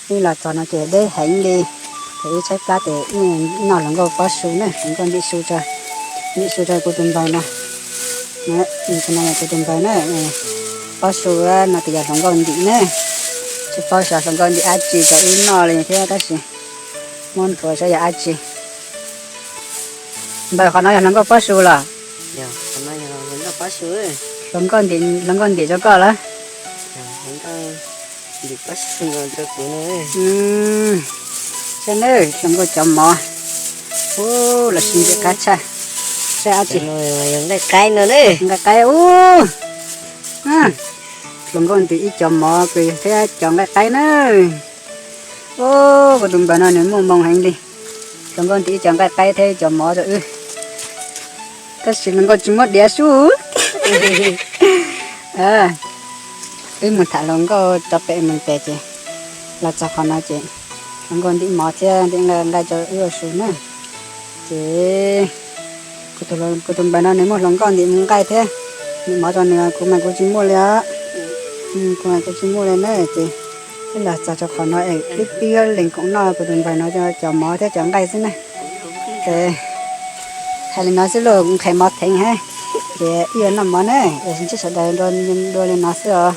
Wb los txog no ces deb heev li, ces wb tshaib plab ces wb noj hluas nkauj pob su na, hluas nkauj ntim su tso, ntim su rau kuv tus npawg no. Tus no yog kuv tus npawg na. Pob su no ces yog hluas nkauj ntim na, tsis paub xyov hluas nkauj ntim dab tsi rau wb noj li thiab tab sis muab nthuav saib yog dab tsi. Npawg, qhov no yog hluas nkauj pob su los? Hluas nkauj ntim, hluas nkauj ntim rau koj lawm. Saib nawb, hluas nkauj cov mov. Ub, los sib ntxim qab tshaj. Saib dab tsi? Nqaij qaib no, nqaij qaib ub. Hluas nkauj ntim ib co mov thiab cov nqaij qaib na. Ub, kuv tus npawg no nws muaj hmoo heev li, hluas nkauj ntim ib co nqaij qaib thiab ib co mov rau wb. Tab sis hluas nkauj tsis muab diav sub. Wb mus tham hluas nkauj rau pem mus pem ces los txog qhov no ces hluas nkauj ntim mov thiab ntim nqaij rau wb ua su na. Ces kuv tus npawg no nws muaj hluas nkauj ntim mus nqaij thiab, ntim mov rau nws, kuv mas kuv tsis muaj li os. Kuv mas kuv tsis muaj li na ces wb los txog rau qhov no es wb pib lees koom noj kuv tus npawg no cov mov thiab cov nqaij xwb na. Ces hais li no xwb lauj, nqhis mov theev hab, ces wb yuav noj mov na, es ntsib sawv daws dua li no xwb os.